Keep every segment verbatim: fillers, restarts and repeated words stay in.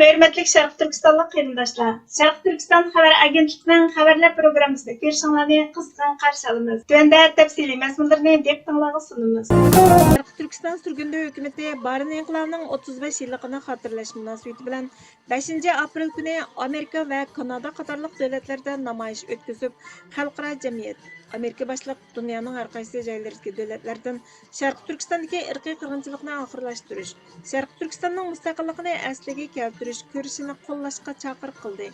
ھۆرمەتلىك شەرقىي تۈركىستانلىق قېرىنداشلار، شەرقىي تۈركىستان خەۋەر ئاگېنتلىقىنىڭ خەۋەرلەر پروگراممىسىدا كۆرۈشۈڭلارنى قىزغىن قارشى ئالىمىز. تۆۋەندە تەپسىلىي مەزمۇنلىرىنى دىققىتىڭلارغا سۇنىمىز. شەرقىي تۈركىستان سۈرگۈندە ھۆكۈمىتى بارىن ئىنقىلابىنىڭ ئوتتۇز بەش يىللىقىنى خاتىرىلەش مۇناسىۋىتى بىلەن بەشىنچى ئاپرېل كۈنى ئامېرىكا ۋە كانادا قاتارلىق دۆلەتلەردە نامايىش ئۆتكۈزۈپ، خەلقئارا جەمئىيەت، ئامېرىكا باشلىق دۇنيانىڭ ھەر قايسى جايلىرىدىكى دۆلەتلەردىن شەرقىي تۈركىستاندىكى ئىرقىي قىرغىنچىلىقنى ئاخىرلاشتۇرۇش، شەرقىي تۈركىستاننىڭ مۇستەقىللىقىنى ئەسلىگە كەلتۈرۈش كۈرىشىنى قوللاشقا چاقىرىق قىلدى.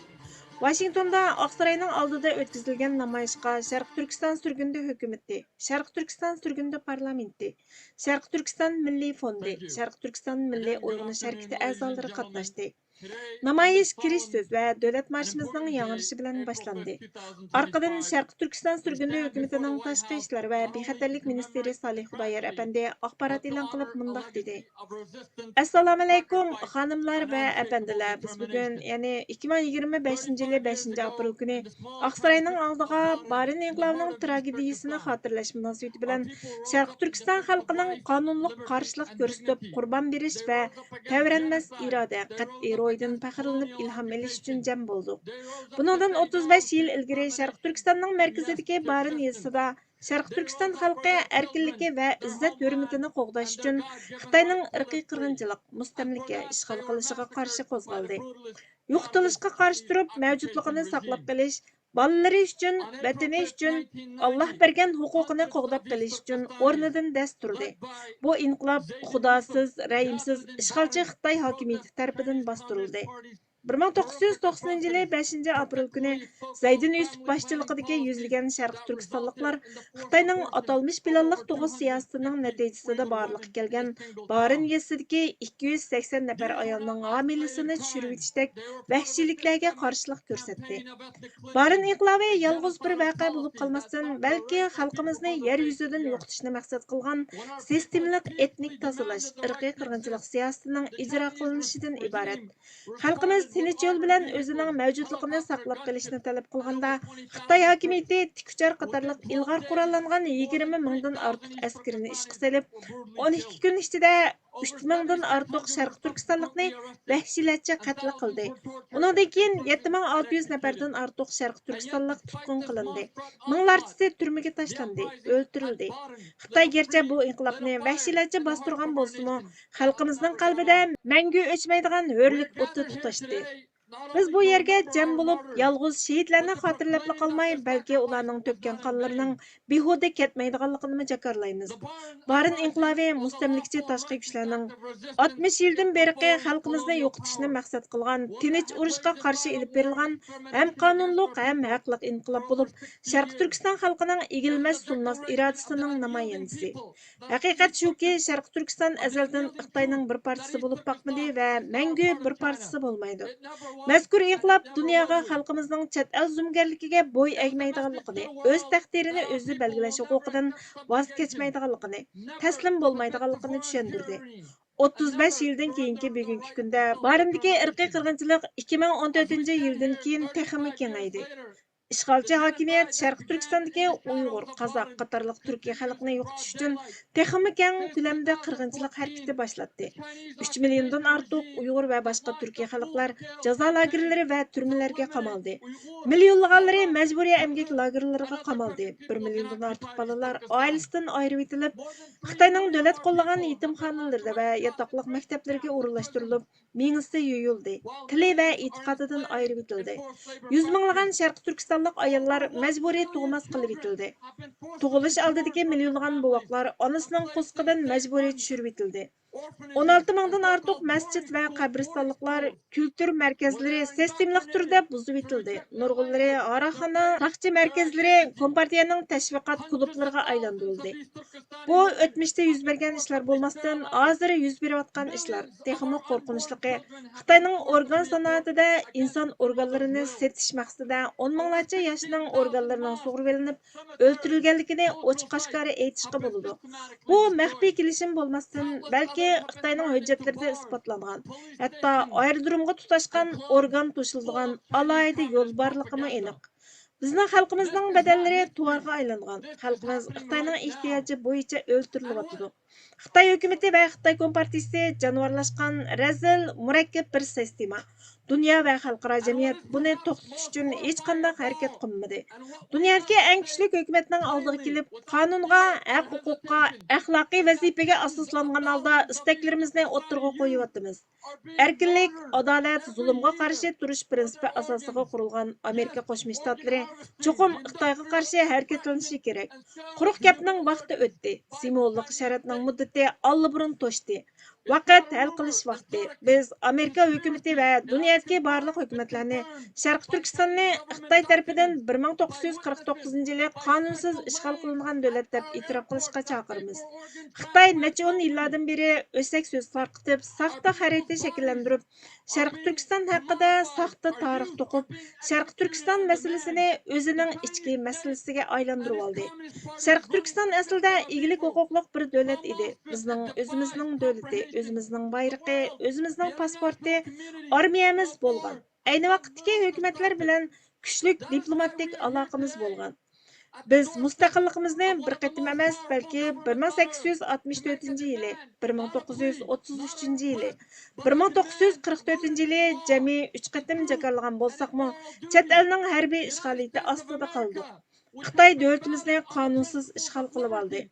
ۋاشىنگتوندا ئاقساراينىڭ ئالدىدا ئۆتكۈزۈلگەن نامايىشقا شەرقىي تۈركىستان سۈرگۈندە ھۆكۈمىتى، شەرقىي تۈركىستان سۈرگۈندە پارلامېنتى، شەرقىي تۈركىستان مىللىي فوندى، شەرقىي تۈركىستان مىللىي ئويغىنىش ھەرىكىتى ئەزالىرى قاتناشتى. نامايىش كىرىش سۆز ۋە دۆلەت مارشىمىزنىڭ ياڭرىشى بىلەن باشلاندى. ئارقىدىن شەرقىي تۈركىستان سۈرگۈندە ھۆكۈمىتىنىڭ تاشقى ئىشلار ۋە بىخەتەرلىك مىنىستىرى سالىھ خۇدايار ئەپەندى ئاخبارات ئېلان قىلىپ مۇنداق دېدى: ئەسسالامۇئەلەيكۇم، خانىملار ۋە ئەپەندىلەر، بىز بۈگۈن، يەنى ئىككى مىڭ يىگىرمە بەشىنچى يىلى بەشىنچى ئاپرېل كۈنى ئاقساراينىڭ ئالدىغا بارىن ئىنقىلابىنىڭ تراگېدىيىسىنى خاتىرىلەش مۇناسىۋىتى بىلەن شەرقىي تۈركىستان خەلقىنىڭ قانۇنلۇق قارشىلىق كۆرسىتىپ، قۇربان بېرىش ۋە تەۋرەنمەس ئىرادە، قەتئىي روھىدىن پەخىرلىنىپ ئىلھام ئېلىش ئۈچۈن جەم بولدۇق. بۇنىڭدىن ئوتتۇز بەش يىل ئىلگىرى شەرقىي تۈركىستاننىڭ مەركىزىدىكى بارىن يېزىسىدا شەرقىي تۈركىستان خەلقى ئەركىنلىكى ۋە ئىززەت ھۆرمىتىنى قوغداش ئۈچۈن خىتاينىڭ ئىرقىي قىرغىنچىلىق، مۇستەملىكە، ئىشغال قىلىشىغا قارشى قوزغالدى. يوقىتىلىشقا قارشى تۇرۇپ، مەۋجۇتلۇقىنى ساقلاپ قېلىش، بالىلىرى ئۈچۈن، ۋەتىنى ئۈچۈن، ئاللاھ بەرگەن ھوقۇقىنى قوغداپ قېلىش ئۈچۈن ئورنىدىن دەس تۇردى. بۇ ئىنقىلاب خۇداسىز، رەھىمسىز، ئىشغالچى خىتاي ھاكىمىيىتى تەرىپىدىن باستۇرۇلدى. بىر مىڭ توققۇز يۈز توقسىنىنچى يىلى بەشىنچى ئاپرېل كۈنى زەيدىن يۈسۈپ باشچىلىقىدىكى يۈزلىگەن شەرقىي تۈركىستانلىقلار خىتاينىڭ ئاتالمىش پىلانلىق تۇغۇت سىياسىتىنىڭ نەتىجىسىدە بارلىققا كەلگەن بارىن يېزىسىدىكى ئىككى يۈز سەكسەن نەپەر ئايالنىڭ ھامىلىسىنى چۈشۈرۈۋېتىشتەك ۋەھشىيلىكلەرگە قارشىلىق كۆرسەتتى. بارىن ئىنقىلابى يالغۇز بىر ۋەقە بولۇپ قالماستىن، بەلكى خەلقىمىزنى يەر يۈزىدىن يوقىتىشنى مەقسەت قىلغان سىستېمىلىق ئېتنىك تازىلاش، ئىرقىي قىرغىنچىلىق سىياسىتىنىڭ ئىجرا قىلىنىشىدىن ئىبارەت. خەلقىمىز تىنچ يول بىلەن ئۆزىنىڭ مەۋجۇتلۇقىنى ساقلاپ قېلىشنى تەلەپ قىلغاندا، خىتاي ھاكىمىيىتى تىك ئۇچار قاتارلىق ئىلغار قوراللانغان يىگىرمە مىڭدىن ئارتۇق ئەسكىرىنى ئىشقا سېلىپ، ئون ئىككى كۈن ئىچىدە ئۈچ مىڭدىن ئارتۇق شەرقىي تۈركىستانلىقنى ۋەھشىيلەرچە قەتل قىلدى. ئۇنىڭدىن كېيىن يەتتە مىڭ ئالتە يۈز نەپەردىن ئارتۇق شەرقىي تۈركىستانلىق تۇتقۇن قىلىندى. مىڭلارچىسى تۈرمىگە تاشلاندى، ئۆلتۈرۈلدى. خىتاي گەرچە بۇ ئىنقىلابنى ۋەھشىيلەرچە باستۇرغان بولسىمۇ، خەلقىمىزنىڭ قەلبىدە مەڭگۈ ئۆچمەيدىغان ھۆرلۈك ئوتى تۇتاشتى. بىز بۇ يەرگە جەم بولۇپ، يالغۇز شېھىتلەرنى خاتىرىلەپلا قالماي، بەلكى ئۇلارنىڭ تۆككەن قانلىرىنىڭ بىھۇدە كەتمەيدىغانلىقىنىمۇ جاكارلايمىز. بارىن ئىنقىلابى مۇستەملىكىچى تاشقى كۈچلەرنىڭ ئاتمىش يىلدىن بېرىقى خەلقىمىزنى يوقىتىشنى مەقسەت قىلغان تىنچ ئۇرۇشقا قارشى ئېلىپ بېرىلغان ھەم قانۇنلۇق، ھەم ھەقلىق ئىنقىلاب بولۇپ، شەرقىي تۈركىستان خەلقىنىڭ ئېگىلمەس سۇنماس ئىرادىسىنىڭ نامايەندىسى. ھەقىقەت شۇكى، شەرقىي تۈركىستان ئەزەلدىن خىتاينىڭ بىر پارچىسى بولۇپ باقمىدى ۋە مەڭگۈ بىر پارچىسى بولمايدۇ. مەزكۇر ئىنقىلاب دۇنياغا خەلقىمىزنىڭ چەت ئەل زومىگەرلىكىگە بوي ئەگمەيدىغانلىقىنى، ئۆز تەقدىرىنى ئۆزى بەلگىلەش ھوقۇقىدىن ۋاز كەچمەيدىغانلىقىنى، تەسلىم بولمايدىغانلىقىنى چۈشەندۈردى. ئوتتۇز بەش يىلدىن كېيىنكى بۈگۈنكى كۈندە بارىندىكى ئىرقىي قىرغىنچىلىق ئىككى مىڭ ئون تۆتىنچى يىلدىن كېيىن تېخىمۇ كېڭەيدى. ئىشغالچى ھاكىمىيەت شەرقىي تۈركىستاندىكى ئۇيغۇر، قازاق قاتارلىق تۈركىي خەلقنى يوقىتىش ئۈچۈن تېخىمۇ كەڭ كۆلەمدە قىرغىنچىلىق ھەرىكىتى باشلاتتى. ئۈچ مىليوندىن ئارتۇق ئۇيغۇر ۋە باشقا تۈركىي خەلقلەر جازا لاگېرلىرى ۋە تۈرمىلەرگە قامالدى. مىليونلىغانلىرى مەجبۇرىي ئەمگەك لاگېرلىرىغا قامالدى. بىر مىليوندىن ئارتۇق بالىلار ئائىلىسىدىن ئايرىۋېتىلىپ، خىتاينىڭ دۆلەت قوللىغان يېتىمخانىلىرىدا ۋە ياتاقلىق مەكتەپلىرىگە ئورۇنلاشتۇرۇلۇپ، مېڭىسى يۇيۇلدى، تىلى ۋە ئېتىقادىدىن ئايرىۋېتىلدى. يۈز مىڭلىغان شەرقىي تۈركىستانلىق ئاياللار مەجبۇرىي تۇغماس قىلىۋېتىلدى. تۇغۇلۇش ئالدىدىكى مىليونلىغان بوۋاقلار ئانىسىنىڭ قورسىقىدىن مەجبۇرىي چۈشۈرۈۋېتىلدى. ئون ئالتە مىڭدىن ئارتۇق مەسچىت ۋە قەبرىستانلىقلار، كۈلتۈر مەركەزلىرى سىستېمىلىق تۈردە بۇزۇۋېتىلدى. نۇرغۇنلىرى ھاراقخانا، ساقچى مەركەزلىرى، كومپارتىيەنىڭ تەشۋىقات كۇلۇبلىرىغا ئايلاندۇرۇلدى. بۇ ئۆتمۈشتە يۈز بەرگەن ئىشلار بولماستىن، ھازىر يۈز بېرىۋاتقان ئىشلار. تېخىمۇ قورقۇنچلۇقى، خىتاينىڭ ئورگان سانائىتىدە ئىنسان ئورگانلىرىنى سېتىش مەقسىتىدە ئون مىڭلارچە ياشنىڭ ئورگانلىرىنىڭ سۇغۇرۇۋېلىنىپ ئۆلتۈرۈلگەنلىكىنى ئوچۇق-ئاشكارا ئېيتىشقا بولىدۇ. بۇ مەخپىي كېلىشىم بولماستىن، بەلكى خىتاينىڭ ھۆججەتلىرىدە ئىسپاتلانغان، ھەتتا ئايرودرومغا تۇتاشقان ئورگان توشۇلىدىغان ئالاھىدە يول بارلىقىمۇ ئېنىق. بىزنىڭ خەلقىمىزنىڭ بەدەنلىرى تۇۋارغا ئايلانغان. خەلقىمىز خىتاينىڭ ئېھتىياجى بويىچە ئۆلتۈرۈلۈۋاتىدۇ. خىتاي ھۆكۈمىتى ۋە خىتاي كومپارتىيىسى جانىۋارلاشقان رەزىل، مۇرەككەپ بىر سىستېما. دۇنيا ۋە خەلقئارا جەمئىيەت بۇنى توختىتىش ئۈچۈن ھېچقانداق ھەرىكەت قىلمىدى. دۇنيادىكى ئەڭ كۈچلۈك ھۆكۈمەتنىڭ ئالدىغا كېلىپ، قانۇنغا، ھەق-ھوقۇققا، ئەخلاقىي ۋەزىپىگە ئاساسلانغان ھالدا ئىستەكلىرىمىزنى ئوتتۇرىغا قويۇۋاتىمىز. ئەركىنلىك، ئادالەت، زۇلۇمغا قارشى تۇرۇش پىرىنسىپى ئاساسىغا قۇرۇلغان ئامېرىكا قوشما شتاتلىرى چوقۇم خىتايغا قارشى ھەرىكەتلىنىشى كېرەك. قۇرۇق گەپنىڭ ۋاقتى ئۆتتى. سىمۋوللۇق ئىشارەتنىڭ مۇددىتى ئاللىبۇرۇن توشتى. ۋاقىت ھەل قىلىش ۋاقتى. بىز ئامېرىكا ھۆكۈمىتى ۋە دۇنيادىكى بارلىق ھۆكۈمەتلەرنى شەرقىي تۈركىستاننى خىتاي تەرىپىدىن بىر مىڭ توققۇز يۈز قىرىق توققۇزىنچى يىلى قانۇنسىز ئىشغال قىلىنغان دۆلەت دەپ ئېتىراپ قىلىشقا چاقىرىمىز. خىتاي نەچچە ئون يىللاردىن بېرى ئۆسەك سۆز تارقىتىپ، ساختا خەرىتە شەكىللەندۈرۈپ، شەرقىي تۈركىستان ھەققىدە ساختا تارىخ توقۇپ، شەرقىي تۈركىستان مەسىلىسىنى ئۆزىنىڭ ئىچكى مەسىلىسىگە ئايلاندۇرۇۋالدى. شەرقىي تۈركىستان ئەسلىدە ئىگىلىك ھوقۇقلۇق بىر دۆلەت ئىدى. بىزنىڭ ئۆزىمىزنىڭ دۆلىتى، ئۆزىمىزنىڭ بايرىقى، ئۆزىمىزنىڭ پاسپورتى، ئارمىيەمىز بولغان. ئەينى ۋاقىتتىكى ھۆكۈمەتلەر بىلەن كۈچلۈك دىپلوماتىك ئالاقىمىز بولغان. بىز مۇستەقىللىقىمىزنى بىر قېتىم ئەمەس، بەلكى بىر مىڭ سەككىز يۈز ئاتمىش تۆتىنچى يىلى، بىر مىڭ توققۇز يۈز ئوتتۇز ئۈچىنچى يىلى، بىر مىڭ توققۇز يۈز قىرىق تۆتىنچى يىلى جەمئىي ئۈچ قېتىم جاكارلىغان بولساقمۇ، چەت ئەلنىڭ ھەربىي ئىشغالىيىتى ئاستىدا قالدۇق. خىتاي دۆلىتىمىزنى قانۇنسىز ئىشغال قىلىۋالدى.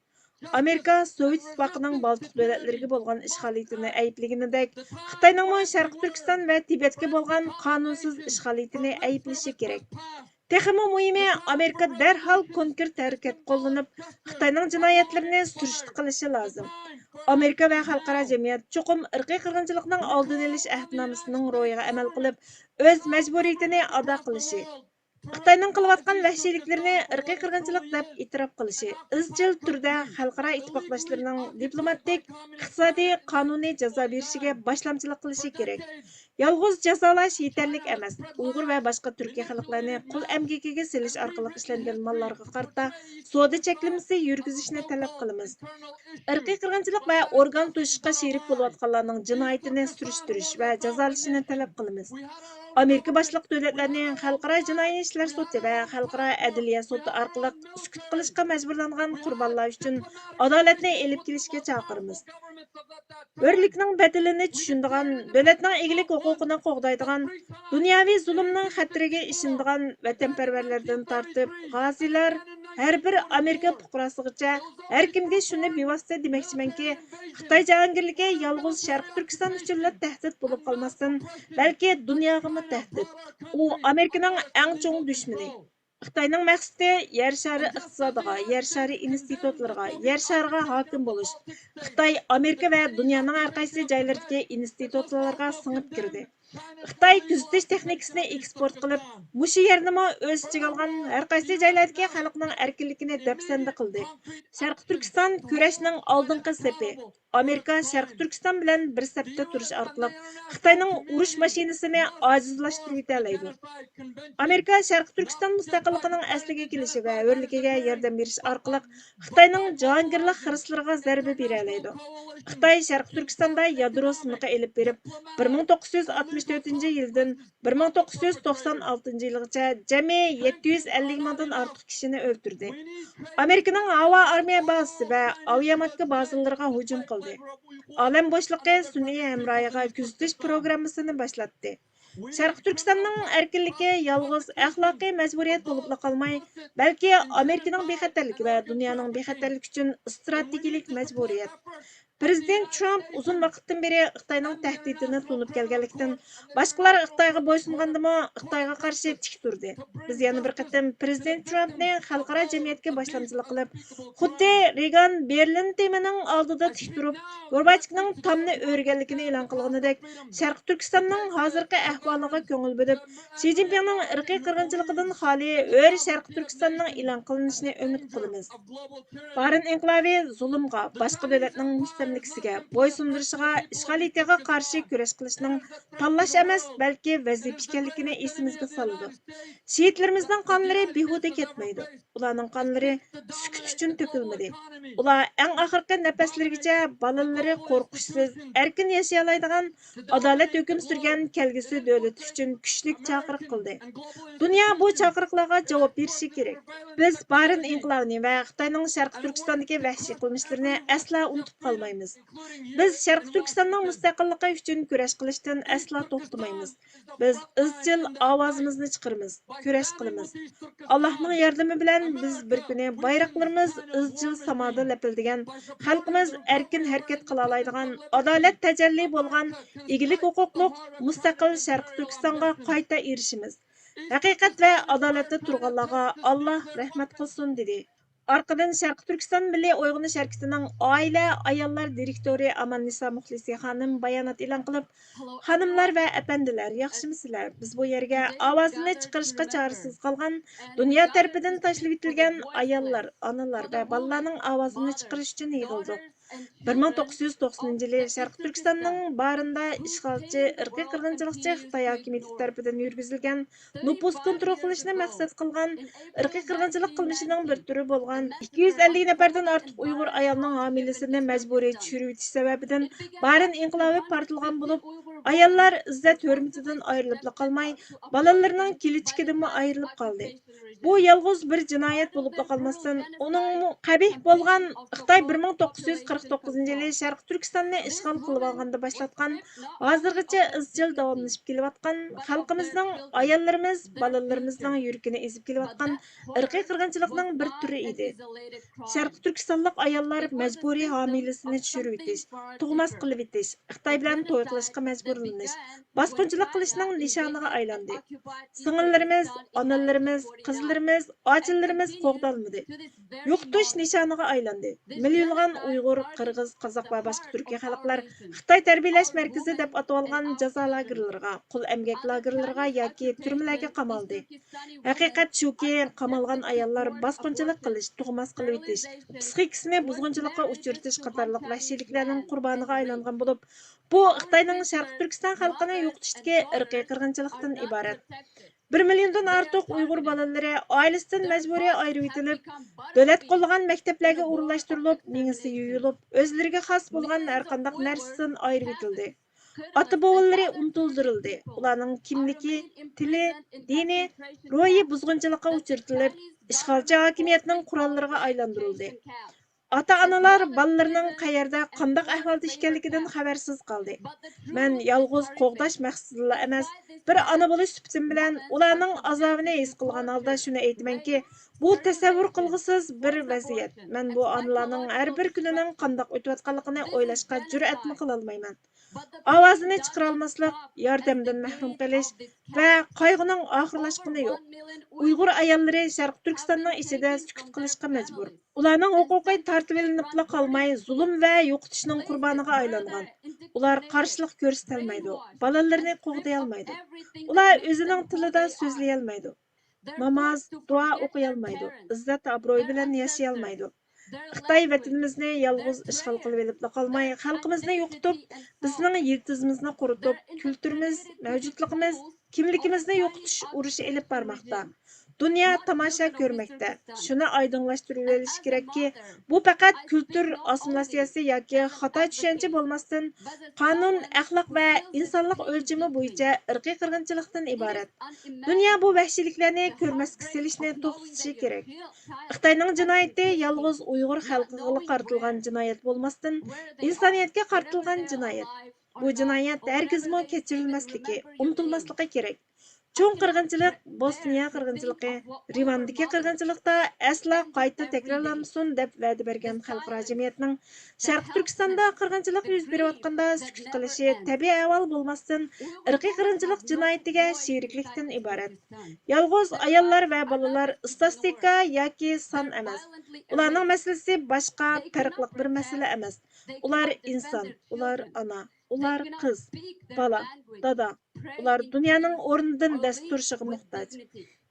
ئامېرىكا سوۋېت ئىتتىپاقىنىڭ بالتىق دۆلەتلىرىگە بولغان ئىشغالىيىتىنى ئەيىبلىگىنىدەك، خىتاينىڭمۇ شەرقىي تۈركىستان ۋە تىبەتكە بولغان قانۇنسىز ئىشغالىيىتىنى ئەيىبلىشى كېرەك. تېخىمۇ مۇھىمى، ئامېرىكا دەرھال كونكرېت ھەرىكەت قوللىنىپ، خىتاينىڭ جىنايەتلىرىنى سۈرۈشتە قىلىشى لازىم. ئامېرىكا ۋە خەلقئارا جەمئىيەت چوقۇم ئىرقىي قىرغىنچىلىقنىڭ ئالدىنى ئېلىش ئەھدىنامىسىنىڭ روھىغا ئەمەل قىلىپ، ئۆز مەجبۇرىيىتىنى ئادا قىلىشى، خىتاينىڭ قىلىۋاتقان ۋەھشىيلىكلىرىنى ئىرقىي قىرغىنچىلىق دەپ ئېتىراپ قىلىشى، ئىزچىل تۈردە خەلقئارا ئىتتىپاقداشلىرىنىڭ دىپلوماتىك، ئىقتىسادىي، قانۇنىي جازا بېرىشىگە باشلامچىلىق قىلىشى كېرەك. يالغۇز جازالاش يېتەرلىك ئەمەس، ئۇيغۇر ۋە باشقا تۈركىي خەلقلەرنى قۇل ئەمگىكىگە سېلىش ئارقىلىق ئىشلەنگەن ماللارغا قارىتا سودا چەكلىمىسى يۈرگۈزۈشنى تەلەپ قىلىمىز. ئىرقىي قىرغىنچىلىق ۋە ئورگان توشۇشقا شېرىك بولۇۋاتقانلارنىڭ جىنايىتىنى سۈرۈشتۈرۈش ۋە جازالىشىنى تەلەپ قىلىمىز. ئامېرىكا باشلىق دۆلەتلەرنى خەلقئارا جىنايى ئىشلار سوتى ۋە خەلقئارا ئەدلىيە سوتى ئارقىلىق سۈكۈت قىلىشقا مەجبۇرلانغان قۇربانلار ئۈچۈن ئادالەتنى ئېلىپ كېلىشكە چاقىرىمىز. ھۆرلۈكنىڭ بەدىلىنى چۈشىنىدىغان، دۆلەتنىڭ ئىگىلىك ھوقۇقىنى قوغدايدىغان، دۇنياۋى زۇلۇمنىڭ خەتىرىگە ئىشىنىدىغان ۋەتەنپەرۋەرلەردىن تارتىپ، غازىيلار، ھەر بىر ئامېرىكا پۇقراسىغىچە ھەر كىمگە شۇنى بىۋاسىتە دېمەكچىمەنكى، خىتاي جاھانگىرلىكى يالغۇز شەرقىي تۈركىستان ئۈچۈنلا تەھدىت بولۇپ قالماستىن، بەلكى دۇنياغىمۇ تەھدىت. ئۇ ئامېرىكىنىڭ ئەڭ چوڭ دۈشمىنى. خىتاينىڭ مەقسىتى يەر شارى ئىقتىسادىغا، يەر شارى ئىنستىتۇتلىرىغا، يەر شارىغا ھاكىم بولۇش. خىتاي ئامېرىكا ۋە دۇنيانىڭ ھەرقايسى جايلىرىدىكى ئىنستىتۇتلارغا سىڭىپ كىردى. خىتاي كۆزىتىش تېخنىكىسىنى ئېكسپورت قىلىپ، مۇشۇ يەرنىمۇ ئۆز ئىچىگە ئالغان ھەرقايسى جايلاردىكى خەلقنىڭ ئەركىنلىكىنى دەپسەندە قىلدى. شەرقىي تۈركىستان كۈرەشنىڭ ئالدىنقى سېپى. ئامېرىكا شەرقىي تۈركىستان بىلەن بىر سەپتە تۇرۇش ئارقىلىق خىتاينىڭ ئۇرۇش ماشىنىسىنى ئاجىزلاشتۇرۇۋېتەلەيدۇ. ئامېرىكا شەرقىي تۈركىستان مۇستەقىللىقىنىڭ ئەسلىگە كېلىشى ۋە ھۆرلۈكىگە ياردەم بېرىش ئارقىلىق خىتاينىڭ جاھانگىرلىق خىرىسلىرىغا زەربە بېرەلەيدۇ. خىتاي شەرقىي تۈركىستاندا يادرو سىنىقى ئېلىپ بېرىپ، بىر مىڭ توققۇز يۈز ئاتمىش تۆتىنچى يىلدىن بىر مىڭ توققۇز يۈز توقسان ئالتىنچى يىلغىچە جەمئىي يەتتە يۈز ئەللىك مىڭدىن ئارتۇق كىشىنى ئۆلتۈردى. ئامېرىكىنىڭ ھاۋا ئارمىيە بازىسى ۋە ئاۋىياماتكا بازىلىرىغا ھۇجۇم قىلدى. ئالەم بوشلۇقى سۈنئىي ھەمراھىغا كۆزىتىش پروگراممىسىنى باشلاتتى. شەرقىي تۈركىستاننىڭ ئەركىنلىكى يالغۇز ئەخلاقىي مەجبۇرىيەت بولۇپلا قالماي، بەلكى ئامېرىكىنىڭ بىخەتەرلىكى ۋە دۇنيانىڭ بىخەتەرلىكى ئۈچۈن ئىستراتېگىيەلىك مەجبۇرىيەت. پىرېزىدېنت ترامپ ئۇزۇن ۋاقىتتىن بېرى خىتاينىڭ تەھدىتىنى تونۇپ كەلگەنلىكتىن، باشقىلار خىتايغا بويسۇنغاندىمۇ خىتايغا قارشى تىك تۇردى. بىز يەنە بىر قېتىم پىرېزىدېنت ترامپنى خەلقئارا جەمئىيەتكە باشلامچىلىق قىلىپ، خۇددى رېگان بېرلىن تېمىنىڭ ئالدىدا تىك تۇرۇپ، گورباچېۋنىڭ تامنى ئۆرۈگەنلىكىنى ئېلان قىلغىنىدەك، شەرقىي تۈركىستاننىڭ ھازىرقى ئەھۋالىغا كۆڭۈل بۆلۈپ، شى جىنپىڭنىڭ ئىرقىي قىرغىنچىلىقىدىن خالىي ھۆر شەرقىي تۈركىستاننىڭ ئېلان قىلىنىشىنى ئۈمىد قىلىمىز. بارىن ئىنقىلابى زۇلۇمغا، باشقا دۆلەتنىڭ مۇستەملىكە مەلىكىسىگە بويسۇندۇرۇشىغا، ئىشغالىيىتىغا قارشى كۈرەش قىلىشنىڭ تاللاش ئەمەس، بەلكى ۋەزىپە ئىكەنلىكىنى ئېسىمىزگە سالىدۇ. شېھىتلىرىمىزنىڭ قانلىرى بىھۇدە كەتمەيدۇ. ئۇلارنىڭ قانلىرى سۈكۈت ئۈچۈن تۆكۈلمىدى. ئۇلار ئەڭ ئاخىرقى نەپەسلىرىگىچە بالىلىرى قورقۇشسىز، ئەركىن ياشىيالايدىغان، ئادالەت ھۆكۈم سۈرگەن كەلگۈسى دۆلىتى ئۈچۈن كۈچلۈك چاقىرىق قىلدى. دۇنيا بۇ چاقىرىقلارغا جاۋاب بېرىشى كېرەك. بىز بارىن ئىنقىلابىنى ۋە خىتاينىڭ شەرقىي تۈركىستاندىكى ۋەھشىي قىلمىشلىرىنى ئەسلا ئۇنتۇپ قالمايمىز. بىز شەرقىي تۈركىستاننىڭ مۇستەقىللىقى ئۈچۈن كۈرەش قىلىشتىن ئەسلا توختىمايمىز. بىز ئىزچىل ئاۋازىمىزنى چىقىرىمىز، كۈرەش قىلىمىز. ئاللاھنىڭ ياردىمى بىلەن بىز بىر كۈنى بايراقلىرىمىز ئىزچىل سامادا لەپىلدىگەن، خەلقىمىز ئەركىن ھەرىكەت قىلالايدىغان، ئادالەت تەجەللى بولغان ئىگىلىك ھوقۇقلۇق مۇستەقىل شەرقىي تۈركىستانغا قايتا ئېرىشىمىز. ھەقىقەت ۋە ئادالەتتە تۇرغانلارغا ئاللاھ رەھمەت قىلسۇن، دېدى. ئارقىدىن شەرقىي تۈركىستان مىللىي ئويغىنىش ھەرىكىتىنىڭ ئائىلە، ئاياللار دىرېكتورى ئاماننىسا مۇخلىسى خانىم بايانات ئېلان قىلىپ، خانىملار ۋە ئەپەندىلەر، ياخشىمۇسىلەر؟ بىز بۇ يەرگە ئاۋازىنى چىقىرىشقا چارىسىز قالغان، دۇنيا تەرىپىدىن تاشلىۋېتىلگەن ئاياللار، ئانىلار ۋە بالىلارنىڭ ئاۋازىنى چىقىرىش ئۈچۈن يىغىلدۇق. بىر مىڭ توققۇز يۈز توقسىنىنچى يىلى شەرقىي تۈركىستاننىڭ بارىندا ئىشغالچى، ئىرقىي قىرغىنچىلىقچى خىتاي ھاكىمىيىتى تەرىپىدىن يۈرگۈزۈلگەن نوپۇس كونترول قىلىشنى مەقسەت قىلغان ئىرقىي قىرغىنچىلىق قىلمىشىنىڭ بىر تۈرى بولغان ئىككى يۈز ئەللىك نەپەردىن ئارتۇق ئۇيغۇر ئايالنىڭ ھامىلىسىنى مەجبۇرىي چۈشۈرۈۋېتىش سەۋەبىدىن بارىن ئىنقىلابى پارتلىغان بولۇپ، ئاياللار ئىززەت ھۆرمىتىدىن ئايرىلىپلا قالماي، بالىلىرىنىڭ كېلىچىكىدىنمۇ ئايرىلىپ قالدى. بۇ يالغۇز بىر جىنايەت بولۇپلا قالماستىن، ئۇنىڭمۇ قەبىھ بولغان خىتاي بىر مىڭ توققۇز يۈز قىرىق توققۇزىنچى يىلى شەرقىي تۈركىستاننى ئىشغال قىلىۋالغاندا باشلاتقان، ھازىرغىچە ئىزچىل داۋاملىشىپ كېلىۋاتقان، خەلقىمىزنىڭ، ئاياللىرىمىز، بالىلىرىمىزنىڭ يۈرىكىنى ئېزىپ كېلىۋاتقان ئىرقىي قىرغىنچىلىقنىڭ بىر تۈرى ئىدى. شەرقىي تۈركىستانلىق ئاياللار مەجبۇرىي ھامىلىسىنى چۈشۈرۈۋېتىش، تۇغماس قىلىۋېتىش، خىتاي بىلەن توي قىلىشقا مەجبۇرلىنىش، باسقۇنچىلىق قىلىشنىڭ نىشانىغا ئايلاندى. سىڭىللىرىمىز، ئانىلىرىمىز، قىزلىرىمىز، ئاچىلىرىمىز قوغدالمىدى. يوقىتىش نىشانىغا ئايلاندى. مىليونلىغان ئۇيغۇر، قىرغىز، قازاق ۋە باشقا تۈركىي خەلقلەر خىتاي تەربىيەلەش مەركىزى دەپ ئاتىۋالغان جازا لاگېرلىرىغا، قۇل ئەمگەك لاگېرلىرىغا ياكى تۈرمىلەرگە قامالدى. ھەقىقەت شۇكى، قامالغان ئاياللار باسقۇنچىلىق قىلىش، تۇغماس قىلىۋېتىش، پسىخىكىسىنى بۇزغۇنچىلىققا ئۇچرىتىش قاتارلىق ۋەھشىيلىكلەرنىڭ قۇربانىغا ئايلانغان بولۇپ، بۇ خىتاينىڭ شەرقىي تۈركىستان خەلقىنى يوقىتىشتىكى ئىرقىي قىرغىنچىلىقتىن ئىبارەت. بىر مىليوندىن ئارتۇق ئۇيغۇر بالىلىرى ئائىلىسىدىن مەجبۇرىي ئايرىۋېتىلىپ، دۆلەت قوللىغان مەكتەپلەرگە ئورۇنلاشتۇرۇلۇپ، مېڭىسى يۇيۇلۇپ، ئۆزلىرىگە خاس بولغان ھەرقانداق نەرسىسىدىن ئايرىۋېتىلدى. ئاتا-بوۋىلىرى ئۇنتۇلدۇرۇلدى. ئۇلارنىڭ كىملىكى، تىلى، دىنى، روھى بۇزغۇنچىلىققا ئۇچرىتىلىپ، ئىشغالچى ھاكىمىيەتنىڭ قوراللىرىغا ئايلاندۇرۇلدى. ئاتا-ئانىلار بالىلىرىنىڭ قەيەردە، قانداق ئەھۋالدا ئىكەنلىكىدىن خەۋەرسىز قالدى. مەن يالغۇز قوغداش مەقسىتىدىلا ئەمەس، بىر ئانا بولۇش سۈپىتىم بىلەن ئۇلارنىڭ ئازابىنى ھېس قىلغان ھالدا شۇنى ئېيتىمەنكى، بۇ تەسەۋۋۇر قىلغۇسىز بىر ۋەزىيەت. مەن بۇ ئانىلارنىڭ ھەر بىر كۈنىنىڭ قانداق ئۆتۈۋاتقانلىقىنى ئويلاشقا جۈرئەتمۇ قىلالمايمەن. ئاۋازىنى چىقىرالماسلىق، ياردەمدىن مەھرۇم قېلىش ۋە قايغۇنىڭ ئاخىرلاشقىنى يوق. ئۇيغۇر ئاياللىرى شەرقىي تۈركىستاننىڭ ئىچىدە سۈكۈت قىلىشقا مەجبۇر. ئۇلارنىڭ ھوقۇقى تارتىۋېلىنىپلا قالماي، زۇلۇم ۋە يوقىتىشنىڭ قۇربانىغا ئايلانغان. ئۇلار قارشىلىق كۆرسىتەلمەيدۇ، بالىلىرىنى قوغدىيالمايدۇ. ئۇلار ئۆزىنىڭ تىلىدا سۆزلىيەلمەيدۇ. ناماز، دۇئا ئوقۇيالمايدۇ، ئىززەت-ئابرۇي بىلەن ياشىيالمايدۇ. خىتاي ۋەتىنىمىزنى يالغۇز ئىشغال قىلىۋېلىپلا قالماي، خەلقىمىزنى يوقىتىپ، بىزنىڭ يىلتىزىمىزنى قۇرۇتۇپ، كۈلتۈرىمىز، مەۋجۇتلۇقىمىز، كىملىكىمىزنى يوقىتىش ئۇرۇشى ئېلىپ بارماقتا. دۇنيا تاماشا كۆرمەكتە. شۇنى ئايدىڭلاشتۇرۇۋېلىش كېرەككى، بۇ پەقەت كۈلتۈر ئاسسىمىلياتسىيەسى ياكى خاتا چۈشەنچە بولماستىن، قانۇن، ئەخلاق ۋە ئىنسانلىق ئۆلچىمى بويىچە ئىرقىي قىرغىنچىلىقتىن ئىبارەت. دۇنيا بۇ ۋەھشىيلىكلەرنى كۆرمەسكە سېلىشنى توختىتىشى كېرەك. خىتاينىڭ جىنايىتى يالغۇز ئۇيغۇر خەلقىگىلا قارىتىلغان جىنايەت بولماستىن، ئىنسانىيەتكە قارىتىلغان جىنايەت. بۇ جىنايەت ھەرگىزمۇ كەچۈرۈلمەسلىكى، ئۇنتۇلماسلىقى كېرەك. چوڭ قىرغىنچىلىق، بوسنىيە قىرغىنچىلىقى، رىۋاندىكى قىرغىنچىلىقتا ئەسلا قايتا تەكرارلانمىسۇن دەپ ۋەدە بەرگەن خەلقئارا جەمئىيەتنىڭ شەرقىي تۈركىستاندا قىرغىنچىلىق يۈز بېرىۋاتقاندا سۈكۈت قىلىشى تەبىئىي ئەھۋال بولماستىن، ئىرقىي قىرغىنچىلىق جىنايىتىگە شېرىكلىكتىن ئىبارەت. يالغۇز ئاياللار ۋە بالىلار ئىستاتىستىكا ياكى سان ئەمەس. ئۇلارنىڭ مەسىلىسى باشقا، پەرقلىق بىر مەسىلە ئەمەس. ئۇلار ئىنسان، ئۇلار ئانا. ئۇلار قىز، بالا، دادا. ئۇلار دۇنيانىڭ ئورنىدىن دەس تۇرۇشىغا موھتاج.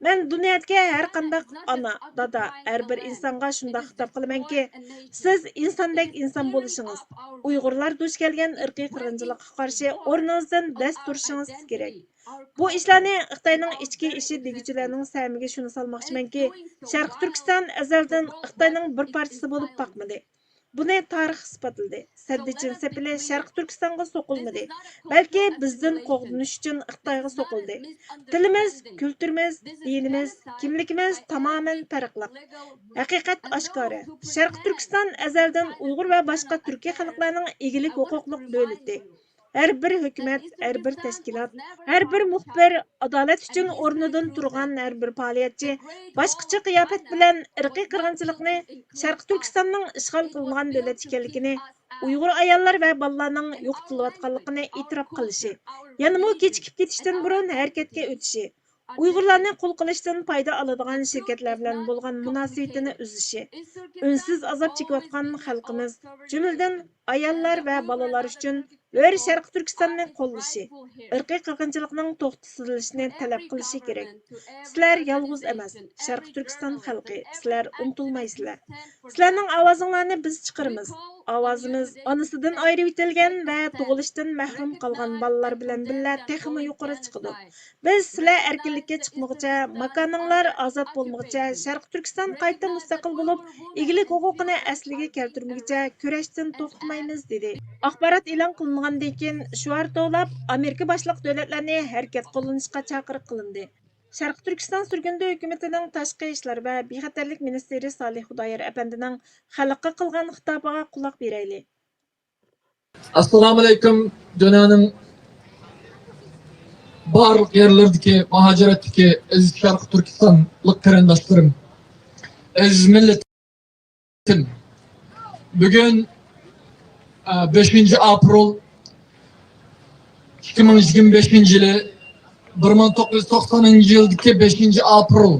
مەن دۇنيادىكى ھەر قانداق ئانا، دادا، ھەر بىر ئىنسانغا شۇنداق خىتاب قىلىمەنكى، سىز ئىنساندەك ئىنسان بولۇشىڭىز، ئۇيغۇرلار دۇچ كەلگەن ئىرقىي قىرغىنچىلىققا قارشى ئورنىڭىزدىن دەس تۇرۇشىڭىز كېرەك. بۇ ئىشلارنى خىتاينىڭ ئىچكى ئىشى دېگۈچىلەرنىڭ سەمىگە شۇنى سالماقچىمەنكى، شەرقىي تۈركىستان ئەزەلدىن خىتاينىڭ بىر پارچىسى بولۇپ باقمىدى. بۇنى تارىخ ئىسپاتلىدى. سەددىچىن سېپىلى شەرقىي تۈركىستانغا سوقۇلمىدى، بەلكى بىزدىن قوغدىنىش ئۈچۈن خىتايغا سوقۇلدى. تىلىمىز، كۈلتۈرىمىز، دىنىمىز، كىملىكىمىز تامامەن پەرقلىق. ھەقىقەت ئاشكارا، شەرقىي تۈركىستان ئەزەلدىن ئۇيغۇر ۋە باشقا تۈركىي خەلقلەرنىڭ ئىگىلىك ھوقۇقلۇق دۆلىتى. ھەر بىر ھۆكۈمەت، ھەر بىر تەشكىلات، ھەر بىر مۇخبىر ئادالەت ئۈچۈن ئورنىدىن تۇرغان ھەر بىر پائالىيەتچى باشقىچە قىياپەت بىلەن ئىرقىي قىرغىنچىلىقنى شەرقىي تۈركىستاننىڭ ئىشغال قىلىنغان دۆلەت ئىكەنلىكىنى، ئۇيغۇر ئاياللار ۋە بالىلارنىڭ يوقىتىلىۋاتقانلىقىنى ئېتىراپ قىلىشى، يەنىمۇ كېچىكىپ كېتىشتىن بۇرۇن ھەرىكەتكە ئۆتۈشى، ئۇيغۇرلارنى قۇل قىلىشتىن پايدا ئالىدىغان شىركەتلەر بىلەن بولغان مۇناسىۋىتىنى ئۈزۈشى، ئۈنسىز ئازاب چېكىۋاتقان خەلقىمىز، جۈملىدىن ئاياللار ۋە بالىلار ئۈچۈن ھۆر شەرقىي تۈركىستاننى قوللىشى، ئىرقىي قىرغىنچىلىقنىڭ توختىتىلىشىنى تەلەپ قىلىشى كېرەك. سىلەر يالغۇز ئەمەس، شەرقىي تۈركىستان خەلقى، سىلەر ئۇنتۇلمايسىلەر. سىلەرنىڭ ئاۋازىڭلارنى بىز چىقىرىمىز. ئاۋازىمىز ئانىسىدىن ئايرىۋېتىلگەن ۋە تۇغۇلۇشتىن مەھرۇم قالغان بالىلار بىلەن بىللە تېخىمۇ يۇقىرى چىقىدۇ. بىز سىلەر ئەركىنلىككە چىقمىغۇچە، ماكانىڭلار ئازاد بولمىغۇچە، شەرقىي تۈركىستان قايتا مۇستەقىل بولۇپ، ئىگىلىك ھوقۇقىنى ئەسلىگە كەلتۈرمىگۈچە كۈرەشتىن توختىمايمىز، دېدى. ئاخبارات ئېلان قىلىنغاندىن كېيىن، شوئار توۋلاپ، ئامېرىكا باشلىق دۆلەتلەرنى ھەرىكەت قوللىنىشقا چاقىرىق قىلىندى. شەرقىي تۈركىستان سۈرگۈندە ھۆكۈمىتىنىڭ تاشقى ئىشلار ۋە بىخەتەرلىك مىنىستىرى سالىھ خۇدايار ئەپەندىنىڭ خەلققە قىلغان خىتابىغا قۇلاق بېرەيلى. ئەسسالامۇئەلەيكۇم، دۇنيانىڭ بارلىق يەرلىرىدىكى مۇھاجىرەتتىكى ئەزىز شەرقىي تۈركىستانلىق قېرىنداشلىرىم، ئەزىز مىللىتىم. بۈگۈن، ئە، بەشىنچى ئاپرېل، ئىككى مىڭ يىگىرمە بەشىنچى يىلى، بىر مىڭ توققۇز يۈز توقسانىنچى يىلدىكى بەشىنچى ئاپرېل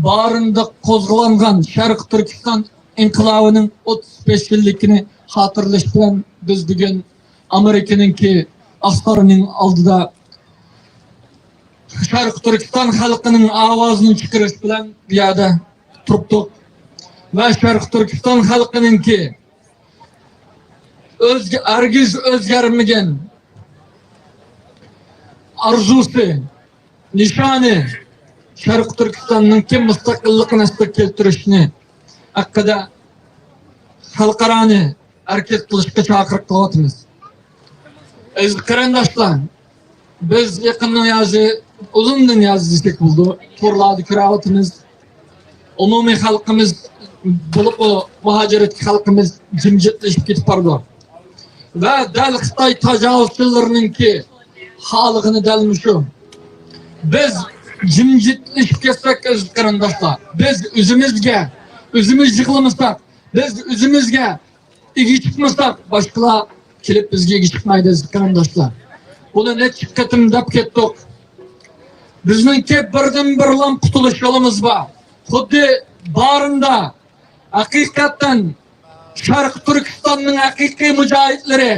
بارىندا قوزغىلانغان شەرقىي تۈركىستان ئىنقىلابىنىڭ ئوتتۇز بەش يىللىكىنى خاتىرىلەش بىلەن، بىز بۈگۈن ئامېرىكىنىڭكى ئاستارىنىڭ ئالدىدا شەرقىي تۈركىستان خەلقىنىڭ ئاۋازىنى چىقىرىش بىلەن بۇ يەردە تۇرۇپتۇق. ۋە شەرقىي تۈركىستان خەلقىنىڭكى ئۆزگە-، ھەرگىز ئۆزگەرمىگەن ئارزۇسى، نىشانى شەرقىي تۈركىستاننىڭكى مۇستەقىللىقىنى ئەسلىگە كەلتۈرۈشنى ھەققىدە خەلقئارانى ھەرىكەت قىلىشقا چاقىرىق قىلىۋاتىمىز. ئەزىز قېرىنداشلار، بىز يېقىندىن يازى، ئۇزۇندىن يازى دېسەك بولىدۇ، تورلاردا كۆرۈۋاتىمىز. ئومۇمىي خەلقىمىز، بولۇپمۇ مۇھاجىرەتتىكى خەلقىمىز جىمجىتلىشىپ كېتىپ بارىدۇ. ۋە دەل خىتاي تاجاۋۇزچىلىرىنىڭكى خالىغىنى دەل مۇشۇ. بىز جىمجىتلىشىپ كەتسەك، ئەزىز قېرىنداشلار، بىز ئۆزىمىزگە، ئۆزىمىز يىغلىمىساق، بىز ئۆزىمىزگە ئىگە چىقمىساق، باشقىلار كېلىپ بىزگە ئىگە چىقمايدۇ، ئەزىز قېرىنداشلار. بۇنى نەچچە قېتىم دەپ كەتتۇق. بىزنىڭكى بىردىنبىر قۇتۇلۇش يولىمىز بار. خۇددى بارىندا ھەقىقەتەن شەرقىي تۈركىستاننىڭ ھەقىقىي مۇجاھىدلىرى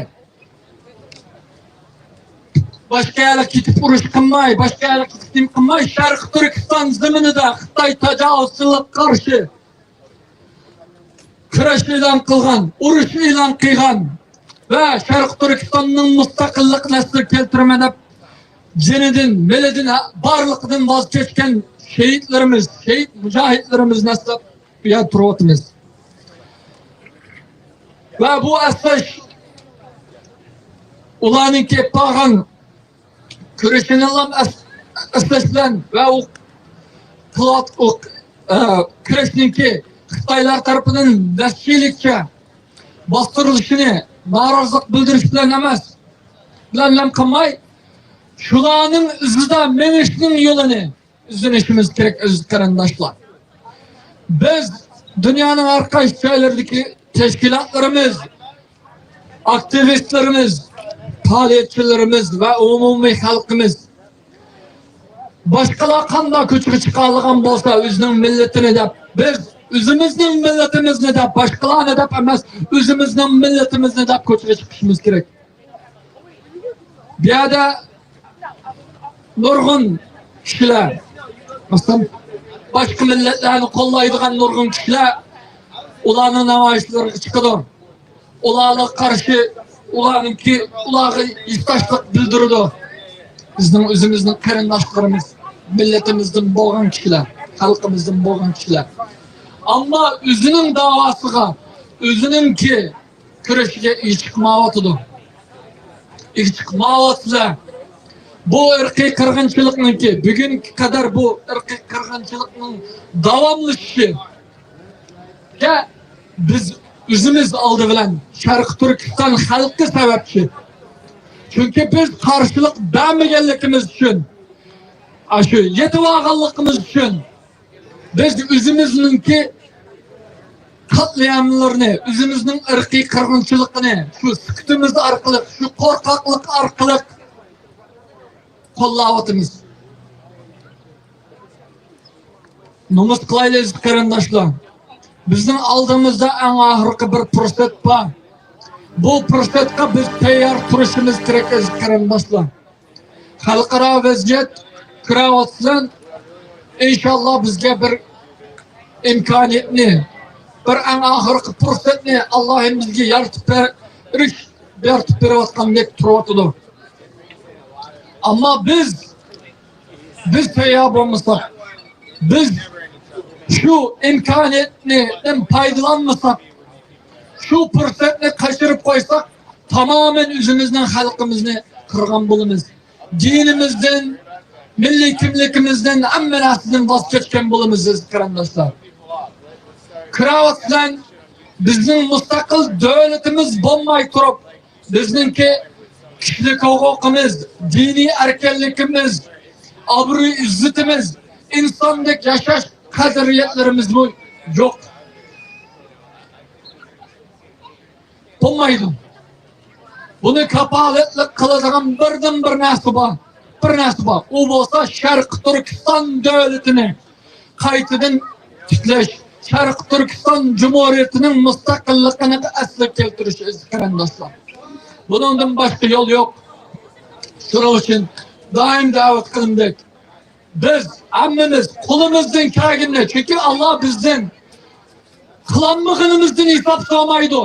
باشقا يەرگە كېتىپ ئۇرۇش قىلماي، باشقا يەرگە كېتىپ نېمە قىلماي، شەرقىي تۈركىستان زېمىنىدا خىتاي تاجاۋۇزچىلىققا قارشى كۈرەش ئېلان قىلغان، ئۇرۇش ئېلان قىلغان ۋە شەرقىي تۈركىستاننىڭ مۇستەقىللىقىنى ئەسلىگە كەلتۈرىمەن دەپ، جېنىدىن، مېلىدىن، بارلىقىدىن ۋاز كەچكەن شېھىتلىرىمىز، شېھىت مۇجاھىدلىرىمىزنى ئەسلەپ بۇ يەردە تۇرۇۋاتىمىز. ۋە بۇ ئەسلەش، ئۇلارنىڭكى ئېلىپ بارغان كۈرىشىنىلا ئەس-، ئەسلەش بىلەن ۋە ئۇ قىلىۋات-، ئۇ، ئە، كۈرەشنىڭكى خىتايلار تەرىپىدىن ۋەھشىيلىكچە باستۇرۇلۇشىنى نارازىلىق بىلدۈرۈش بىلەن ئەمەس، بىلەن نېمە قىلماي، شۇلارنىڭ ئىزىدا مېڭىشنىڭ يولىنى ئىزدىنىشىمىز كېرەك، ئەزىز قېرىنداشلار. بىز دۇنيانىڭ ھەر قايسى جايلىرىدىكى تەشكىلاتلىرىمىز، ئاكتىۋىستلىرىمىز، پائالىيەتچىلىرىمىز ۋە ئومۇمىي خەلقىمىز باشقىلار قانداق كوچىغا چىقالىغان بولسا، ئۆزىنىڭ مىللىتىنى دەپ، بىز ئۆزىمىزنىڭ مىللىتىمىزنى دەپ، باشقىلارنى دەپ ئەمەس، ئۆزىمىزنىڭ مىللىتىمىزنى دەپ كوچىغا چىقىشىمىز كېرەك. بۇ يەردە نۇرغۇن كىشىلەر، مەسىلەن، باشقا مىللەتلەرنى قوللايدىغان نۇرغۇن كىشىلەر ئۇلارنىڭ نامايىشلىرىغا چىقىدۇ. ئۇلارغا قارشى، ئۇلارنىڭكى، ئۇلارغا ھېسداشلىق بىلدۈرىدۇ. بىزنىڭ ئۆزىمىزنىڭ قېرىنداشلىرىمىز، مىللىتىمىزدىن بولغان كىشىلەر، خەلقىمىزدىن بولغان كىشىلەر. ئەمما ئۆزىنىڭ داۋاسىغا، ئۆزىنىڭكى كۈرىشىگە ئىگە چىقمايۋاتىدۇ. ئىگە چىقمايۋاتىسىلەر. بۇ ئىرقىي قىرغىنچىلىقنىڭكى، بۈگۈنگە قەدەر بۇ ئىرقىي قىرغىنچىلىقنىڭ داۋاملىشىشىگە بىز ئۆزىمىز ئالدى بىلەن شەرقىي تۈركىستان خەلقى سەۋەبچى. چۈنكى بىز قارشىلىق بەرمىگەنلىكىمىز ئۈچۈن، ئاشۇ يېتىۋالغانلىقىمىز ئۈچۈن بىز ئۆزىمىزنىڭكى قەتلىئاملىرىنى، ئۆزىمىزنىڭ ئىرقىي قىرغىنچىلىقىنى شۇ سۈكۈتىمىز ئارقىلىق، شۇ قورقاقلىق ئارقىلىق قوللاۋاتىمىز. نومۇس قىلايلى، ئەزىز قېرىنداشلار. بىزنىڭ ئالدىمىزدا ئەڭ ئاخىرقى بىر پۇرسەت بار. بۇ پۇرسەتكە بىز تەييار تۇرۇشىمىز كېرەك، ئەزىز قېرىنداشلار. خەلقئارا ۋەزىيەت كۆرۈۋاتىسىلەر. ئىنشاللا بىزگە بىر ئىمكانىيەتنى، بىر ئەڭ ئاخىرقى پۇرسەتنى ئاللاھىم بىزگە يارىتىپ بېرىش، يارىتىپ بېرىۋاتقاندەك تۇرۇۋاتىدۇ. ئەمما بىز، بىز تەييار بولمىساق، بىز شۇ ئىمكانىيەتنى پايدىلانمىساق، شۇ پۇرسەتنى قاچۇرۇپ قويساق، تامامەن ئۆزىمىزنىڭ خەلقىمىزنى قىرغان بولىمىز. دىنىمىزدىن، مىللىي كىملىكىمىزدىن، ھەممە نەرسىدىن ۋاز كەچكەن بولىمىز، ئەزىز قېرىنداشلار. كۆرۈۋاتىسىلەر، بىزنىڭ مۇستەقىل دۆلىتىمىز بولماي تۇرۇپ، بىزنىڭكى كىشىلىك ھوقۇقىمىز، دىنىي ئەركىنلىكىمىز، ئابرۇي-ئىززىتىمىز، ئىنساندەك ياشاش قەدرىيەتلىرىمىزمۇ يوق. بولمايدۇ. بۇنى كاپالەتلىك قىلىدىغان بىردىنبىر نەرسە بار. بىر نەرسە بار. ئۇ بولسا شەرقىي تۈركىستان دۆلىتىنى قايتىدىن تىكلەش، شەرقىي تۈركىستان جۇمھۇرىيىتىنىڭ مۇستەقىللىقىنى ئەسلىگە كەلتۈرۈش، ئەزىز قېرىنداشلار. بۇنىڭدىن باشقا يول يوق. شۇنىڭ ئۈچۈن دائىم دەۋەت قىلىندەك، بىز ھەممىمىز قولىمىزدىن كەلگىنىنى، چۈنكى ئاللا بىزدىن قىلالمىغىنىمىزدىن ھېساب سورىمايدۇ.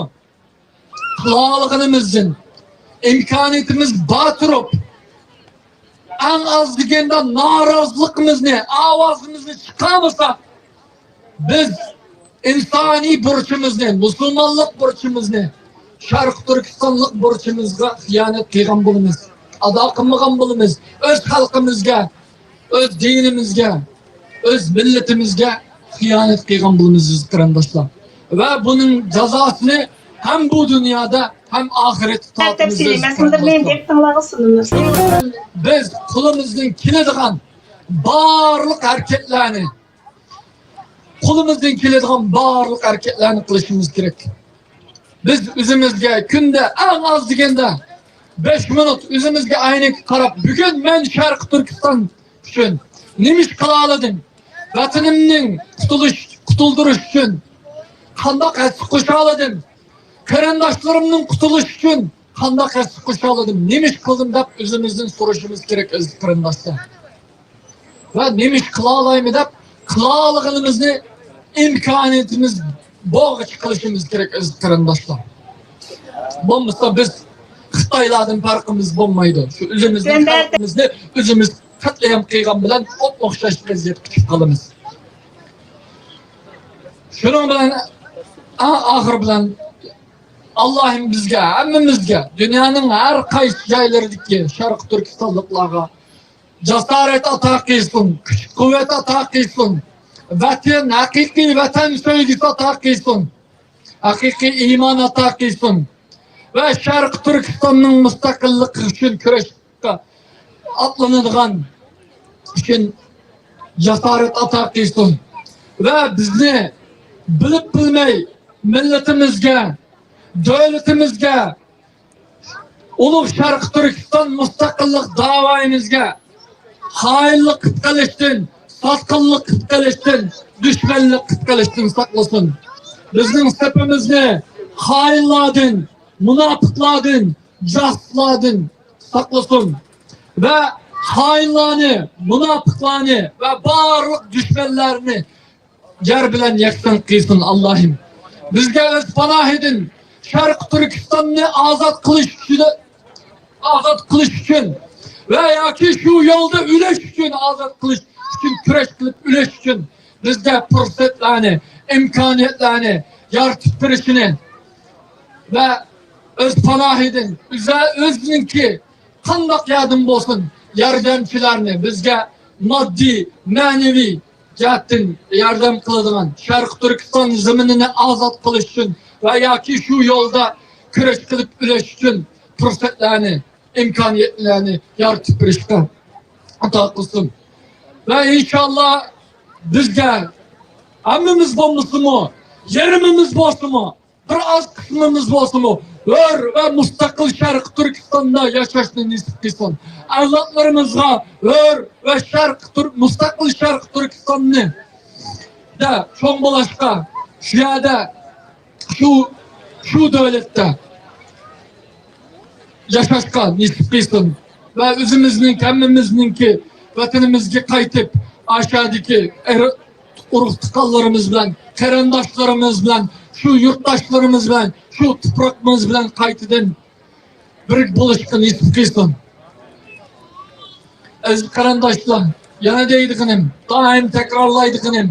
قىلالىغىنىمىزدىن، ئىمكانىيىتىمىز بار تۇرۇپ، ئەڭ ئاز دېگەندە نارازىلىقىمىزنى، ئاۋازىمىزنى چىقارمىساق، بىز ئىنسانىي بۇرچىمىزنى، مۇسۇلمانلىق بۇرچىمىزنى، شەرقىي تۈركىستانلىق بۇرچىمىزغا خىيانەت قىلغان بولىمىز. ئادا قىلمىغان بولىمىز. ئۆز خەلقىمىزگە، ئۆز دىنىمىزگە، ئۆز مىللىتىمىزگە خىيانەت قىلغان بولىمىز، ئەزىز قېرىنداشلار. ۋە بۇنىڭ جازاسىنى ھەم بۇ دۇنيادا، ھەم ئاخىرەتتە تارتىمىز، ئەزىز قېرىنداشلار. شۇنىڭ ئۈچۈن بىز قولىمىزدىن كېلىدىغان بارلىق ھەرىكەتلەرنى، قولىمىزدىن كېلىدىغان بارلىق ھەرىكەتلەرنى قىلىشىمىز كېرەك. بىز ئۆزىمىزگە كۈندە ئەڭ ئاز دېگەندە بەش مىنۇت ئۆزىمىزگە ئەينەككە قاراپ، بۈگۈن مەن شەرقىي تۈركىستان ئۈچۈن نېمە ئىش قىلالىدىم؟ ۋەتىنىمنىڭ قۇتۇلۇش، قۇتۇلدۇرۇش ئۈچۈن قانداق ھەسسە قوشالىدىم؟ قېرىنداشلىرىمنىڭ قۇتۇلۇشى ئۈچۈن قانداق ھەسسە قوشالىدىم؟ نېمە ئىش قىلدىم دەپ ئۆزىمىزدىن سورىشىمىز كېرەك، ئەزىز قېرىنداشلار. ۋە نېمە ئىش قىلالايمەن دەپ قىلالىغىنىمىزنى ئىمكانىيىتىمىز بولغۇچە قىلىشىمىز كېرەك، ئەزىز قېرىنداشلار. بولمىسا بىز خىتايلاردىن پەرقىمىز بولمايدۇ. شۇ ئۆزىمىزنىڭ خەلقىمىزنى ئۆزىمىز قەتلىئام قىلغان بىلەن ئوپئوخشاش ۋەزىيەتكە چۈشۈپ قالىمىز. شۇنىڭ بىلەن ئەڭ ئاخىر بىلەن ئاللاھىم بىزگە، ھەممىمىزگە، دۇنيانىڭ ھەر قايسى جايلىرىدىكى شەرقىي تۈركىستانلىقلارغا جاسارەت ئاتا قىلسۇن، كۈچ-قۇۋۋەت ئاتا قىلسۇن، ۋەتەن، ھەقىقىي ۋەتەن سۆيگۈسى ئاتا قىلسۇن، ھەقىقىي ئىمان ئاتا قىلسۇن ۋە شەرقىي تۈركىستاننىڭ مۇستەقىللىقى ئۈچۈن كۈرەشكە ئاتلىنىدىغان ئۈچۈن جاسارەت ئاتا قىلسۇن ۋە بىزنى بىلىپ بىلمەي مىللىتىمىزگە، دۆلىتىمىزگە، ئۇلۇغ شەرقىي تۈركىستان مۇستەقىللىق داۋايىمىزگە خائىنلىق قىلىپ قېلىشتىن، ساتقىنلىق قىلىپ قېلىشتىن، دۈشمەنلىك قىلىپ قېلىشتىن ساقلىسۇن. بىزنىڭ سېپىمىزنى خائىنلاردىن، مۇناپىقلاردىن، جاسۇسلاردىن ساقلىسۇن ۋە خائىنلارنى، مۇناپىقلارنى ۋە بارلىق دۈشمەنلەرنى يەر بىلەن يەكسان قىلسۇن ئاللاھىم. بىزگە ئۆز پاناھىدىن شەرقىي تۈركىستاننى ئازاد قىلىش ئۈچۈن، ئازاد قىلىش ئۈچۈن ۋە ياكى شۇ يولدا ئۆلۈش ئۈچۈن، ئازاد قىلىش ئۈچۈن كۈرەش قىلىپ ئۆلۈش ئۈچۈن بىزگە پۇرسەتلەرنى، ئىمكانىيەتلەرنى يارىتىپ بېرىشىنى ۋە ئۆز پاناھىدىن، ئۆزە-، ئۆزىنىڭكى قانداق ياردىمى بولسۇن، ياردەمچىلەرنى بىزگە ماددىي، مەنىۋى جەھەتتىن ياردەم قىلىدىغان، شەرقىي تۈركىستان زېمىنىنى ئازاد قىلىش ئۈچۈن ۋە ياكى شۇ يولدا كۈرەش قىلىپ ئۆلۈش ئۈچۈن پۇرسەتلەرنى، ئىمكانىيەتلەرنى يارىتىپ بېرىشكە ئاتا قىلسۇن. ۋە ئىنشاللا بىزگە ھەممىمىز بولمىسىمۇ، يېرىمىمىز بولسىمۇ، بىر ئاز قىسمىمىز بولسىمۇ، ھۆر ۋە مۇستەقىل شەرقىي تۈركىستاندا ياشاشنى نېسىپ قىلسۇن. ئەۋلادلىرىمىزغا ھۆر ۋە شەرقىي تۈر-، مۇستەقىل شەرقىي تۈركىستاننى دە چوڭ بولۇشقا، شۇ يەردە، شۇ، شۇ دۆلەتتە ياشاشقا نېسىپ قىلسۇن. ۋە ئۆزىمىزنىڭ، ھەممىمىزنىڭكى ۋەتىنىمىزگە قايتىپ، ئاشادىكى ئەر-، ئۇرۇق-تۇغقانلىرىمىز بىلەن، قېرىنداشلىرىمىز بىلەن، شۇ يۇرتداشلىرىمىز بىلەن، شۇ تۇپراقىمىز بىلەن قايتىدىن بىرگە بولۇشقا نېسىپ قىلسۇن. ئەزىز قېرىنداشلار، يەنە دەيدىغىنىم، دائىم تەكرارلايدىغىنىم،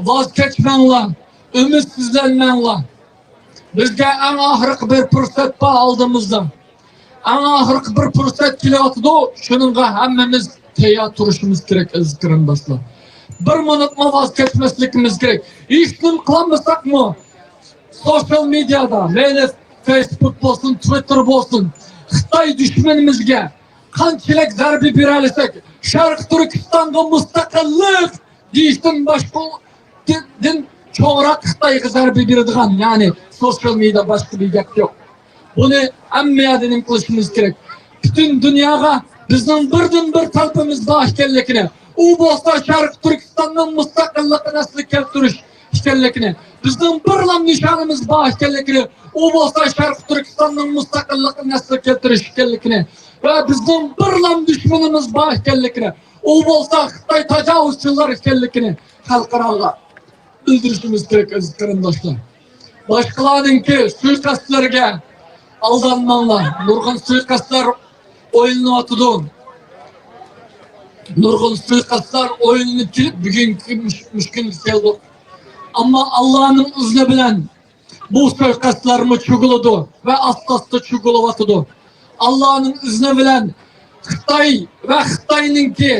ۋاز كەچمەڭلار، ئۈمىدسىزلەنمەڭلار. بىزگە ئەڭ ئاخىرقى بىر پۇرسەت بار ئالدىمىزدا. ئەڭ ئاخىرقى بىر پۇرسەت كېلىۋاتىدۇ، شۇنىڭغا ھەممىمىز تەييار تۇرۇشىمىز كېرەك، ئەزىز قېرىنداشلار. بىر مىنۇتمۇ ۋاز كەچمەسلىكىمىز كېرەك. ھېچنېمە قىلالمىساقمۇ، سوشيال مېدىيادا، مەيلى فېيسبۇك بولسۇن، تىۋىتتېر بولسۇن، خىتاي دۈشمىنىمىزگە قانچىلىك زەربە بېرەلىسەك، شەرقىي تۈركىستانغا مۇستەقىللىق دېيىشتىن باشقا، دىن، دىن چوڭراق خىتايغا زەربە بېرىدىغان، يەنى سوشيال مېدىيادا باشقا بىر گەپ يوق. بۇنى ھەممە يەردە نېمە قىلىشىمىز كېرەك؟ پۈتۈن دۇنياغا بىزنىڭ بىردىن بىر تەلىپىمىز بار ئىكەنلىكىنى، ئۇ بولسا شەرقىي تۈركىستاننىڭ مۇستەقىللىقىنى ئەسلىگە كەلتۈرۈش ئىكەنلىكىنى، بىزنىڭ بىرلا نىشانىمىز بار ئىكەنلىكىنى، ئۇ بولسا شەرقىي تۈركىستاننىڭ مۇستەقىللىقىنى ئەسلىگە كەلتۈرۈش ئىكەنلىكىنى ۋە بىزنىڭ بىرلا دۈشمىنىمىز بار ئىكەنلىكىنى، ئۇ بولسا خىتاي تاجاۋۇزچىلار ئىكەنلىكىنى خەلقئاراغا بىلدۈرۈشىمىز كېرەك، ئەزىز قېرىنداشلار. باشقىلارنىڭكى سۇيىقەستلىرىگە ئالدانماڭلار. نۇرغۇن سۇيىقەستلەر ئويلىنىۋاتىدۇ. نۇرغۇن سۇيىقەستلەر ئويلىنىپ كېلىپ، بۈگۈنكى مۇش-، مۇشۇ كۈنگە كەلدۇق. ئەمما ئاللانىڭ ئىزنى بىلەن بۇ سۇيىقەستلەرمۇ چۈگىلىدۇ ۋە ئاستا-ئاستا چۈگىلىۋاتىدۇ. ئاللانىڭ ئىزنى بىلەن خىتاي ۋە خىتاينىڭكى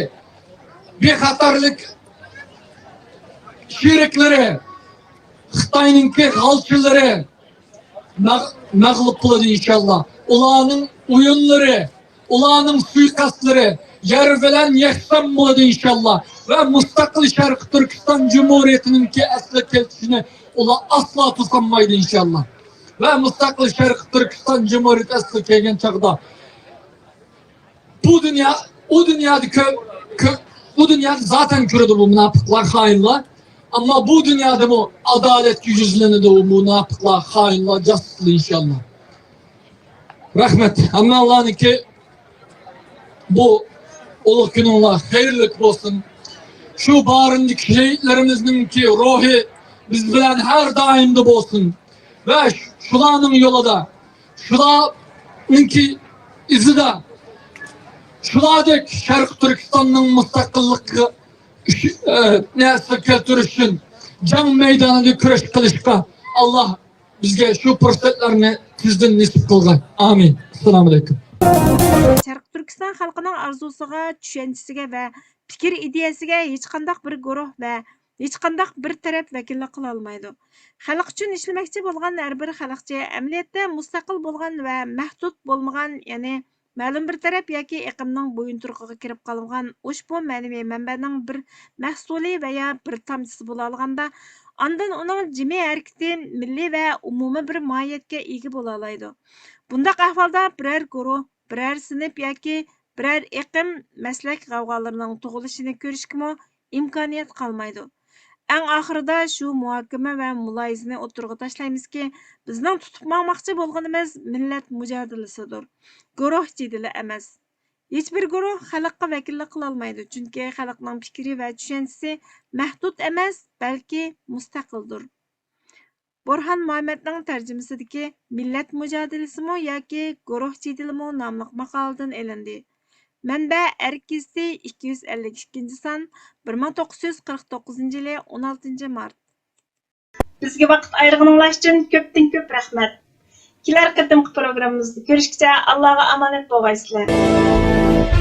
بىخەتەرلىك شېرىكلىرى، خىتاينىڭكى غالچىلىرى مەغ-، مەغلۇپ بولىدۇ ئىنشاللا. ئۇلارنىڭ ئويۇنلىرى، ئۇلارنىڭ سۇيىقەستلىرى يەر بىلەن يەكسان بولىدۇ ئىنشاللا. ۋە مۇستەقىل شەرقىي تۈركىستان جۇمھۇرىيىتىنىڭكى ئەسلىگە كېلىشىنى ئۇلار ئاسلا توسالمايدۇ ئىنشاللا. ۋە مۇستەقىل شەرقىي تۈركىستان جۇمھۇرىيىتى ئەسلىگە كەلگەن چاغدا بۇ دۇنيا، ئۇ دۇنيادا كۆ-، كۆ-، ئۇ دۇنيادا زاتەن كۆرىدۇ بۇ مۇناپىقلار، خائىنلار. ئەمما بۇ دۇنيادىمۇ ئادالەتكە يۈزلىنىدۇ بۇ مۇناپىقلار، خائىنلار، جاسۇسلار ئىنشاللا. رەھمەت. ھەممەڭلارنىڭكى بۇ ئۇلۇغ كۈنۈڭلار خەيرلىك بولسۇن. شۇ بارىمدىكى شېھىتلىرىمىزنىڭكى روھى بىز بىلەن ھەر دائىمدا بولسۇن. ۋە شۇلارنىڭ يولىدا، شۇلارنىڭكى ئىزىدا، شۇلاردەك شەرقىي تۈركىستاننىڭ مۇستەقىللىقىغا ئۈچ-، ئە، نەسىل كەلتۈرۈش ئۈچۈن جەڭ مەيدانىدا كۈرەش قىلىشقا ئاللا بىزگە شۇ پۇرسەتلەرنى تېزدىن نېسىپ قىلغاي. ئامىن. ئەسسالامۇ ئەلەيكۇم. شەرقىي تۈركىستان خەلقىنىڭ ئارزۇسىغا، چۈشەنچىسىگە ۋە پىكىر ئىدىيەسىگە ھېچقانداق بىر گۇرۇھ ۋە ھېچقانداق بىر تەرەپ ۋەكىللىك قىلالمايدۇ. خەلق ئۈچۈن ئىشلىمەكچى بولغان ھەر بىر خەلقچى ئەمەلىيەتتە مۇستەقىل بولغان ۋە مەھدۇد بولمىغان، يەنى مەلۇم بىر تەرەپ ياكى ئېقىمنىڭ بويۇنتۇرۇقىغا كىرىپ قالمىغان ئۇشبۇ مەنىۋى مەنبەنىڭ بىر مەھسۇلى ۋە يا بىر تامچىسى بولالىغاندا، ئاندىن ئۇنىڭ جىمى ھەرىكىتى مىللىي ۋە ئومۇمىي بىر ماھىيەتكە ئىگە بولالايدۇ. بۇنداق ئەھۋالدا بىرەر گۇرۇھ، بىرەر سىنىپ ياكى بىرەر ئېقىم مەسلەك غەۋغالىرىنىڭ تۇغۇلۇشىنى كۆرۈشكىمۇ ئىمكانىيەت قالمايدۇ. ئەڭ ئاخىرىدا شۇ مۇھاكىمە ۋە مۇلاھىزىنى ئوتتۇرىغا تاشلايمىزكى، بىزنىڭ تۇتۇپ ماڭماقچى بولغىنىمىز مىللەت مۇجادىلىسىدۇر، گۇرۇھ جېدىلى ئەمەس. ھېچبىر گۇرۇھ خەلققە ۋەكىللىك قىلالمايدۇ، چۈنكى خەلقنىڭ پىكرى ۋە چۈشەنچىسى مەھدۇد ئەمەس، بەلكى مۇستەقىلدۇر. بورھان مۇھەممەدنىڭ تەرجىمىسىدىكى مىللەت مۇجادىلىسىمۇ ياكى گۇرۇھ جېدىلىمۇ ناملىق ماقالىدىن ئېلىندى. مەنبە: ئەرك گېزىتى، ئىككى يۈز ئەللىك ئىككىنچى سان، بىر مىڭ توققۇز يۈز قىرىق توققۇزىنچى يىلى، ئون ئالتىنچى مارت. بىزگە ۋاقىت ئايرىغىنىڭلار ئۈچۈن كۆپتىن كۆپ رەھمەت. كېلەر قېتىمقى پروگراممىمىزدا كۆرۈشكىچە ئاللاغا ئامانەت بولغايسىلەر.